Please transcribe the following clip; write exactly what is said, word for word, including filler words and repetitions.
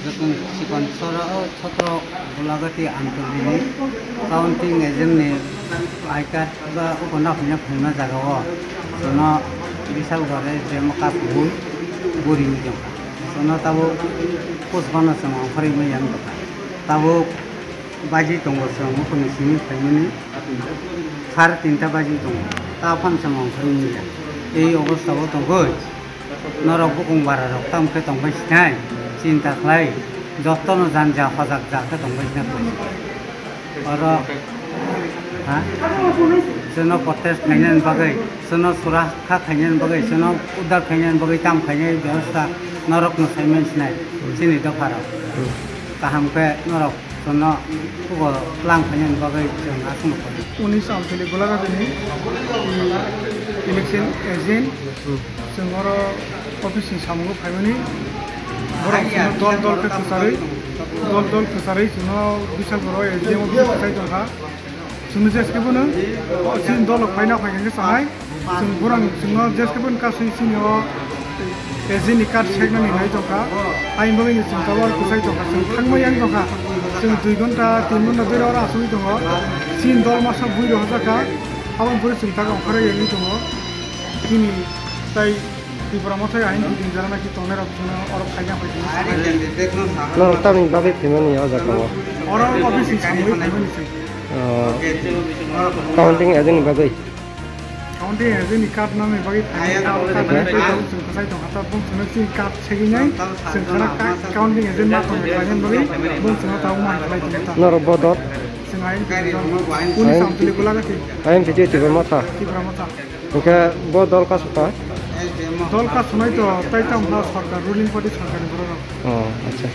Chikon sora o Chhatrok Golagati Anchol ni counting agent ni I card ba uko naphina phunukna jaga o chwngno Bishalgarh S D M o kasugwi guri wngwi tongkha. Chwngno tabuk post bano chwng ongkhorwi manya wngkha. Tabuk baji tongo chwng bukhukni simi phaimani sare tinta baji tongo. Ta phano chwng ongkhorwi manya. Ei obostha o tongwi norok bukung bara rok tamo khe tongbai sinai, chinta khlai, jotono janja hojak ja khe tongbai sinai. Oro ha? Chwngno protest khainani bagwi, chwngno sura kha khainani bagwi, chwngno uddar khainani bagwi tam khainai bebosta norokno saiman sinai chini dopharok. Kaham khe norok chwngno kugo tlang khainani bagwi chwng aswkno khainai. Unis Amthili Golagati ni election agent. Chwng oro office ni samungo phaimani. Borok chwngno dol dol khe kwcharwi, dol dol kwcharwi chwngno Bishalgarh o S D M office kwchai tongkha. Chwngno jeskhe bono o chini dolo phaina phai khe sanai. Chwng borok chwngno jeskhe bono kasui chini o agent ni card seknani hinwi tongkha. Ayang bagwi chwng tabuk kwchai tongkha. Chwng thangma yang tongkha. Chwng dui ghonta, tin ghonta dui oro asugwi tongo. Chini dol masa bui rw hojakha. Aboni pore chwng tabuk ongkhorwi tongo. Chini tai Tipra Motha ain bidin jara naki tongnai rok chwngno oro khaina hoi di. Norok tamni bagwi phaimani o jaga o? Oro office ni samwi phaimani se. Oh. Counting agent ni bagwi? Counting agent ni card nangni bagwi phaimani, card nangni bagwi chwng kwchai tongkha, ta bung chwngno chini card segwi nai, chwng khana ka-, counting agent ma tongkha, khlaina bagwi bung chwngno tabuk ma khlai tongkha ta. Norok bo dol? Chwng ain bidin jara. Unis Ain Amthili Golagati. Ain bidin Tipra Motha. Tipra Motha. Hingke bo dol kasukha? Dol kasunai to, tai tamo sorkar, ruling party sorkar ni borok rok. Oh, acha.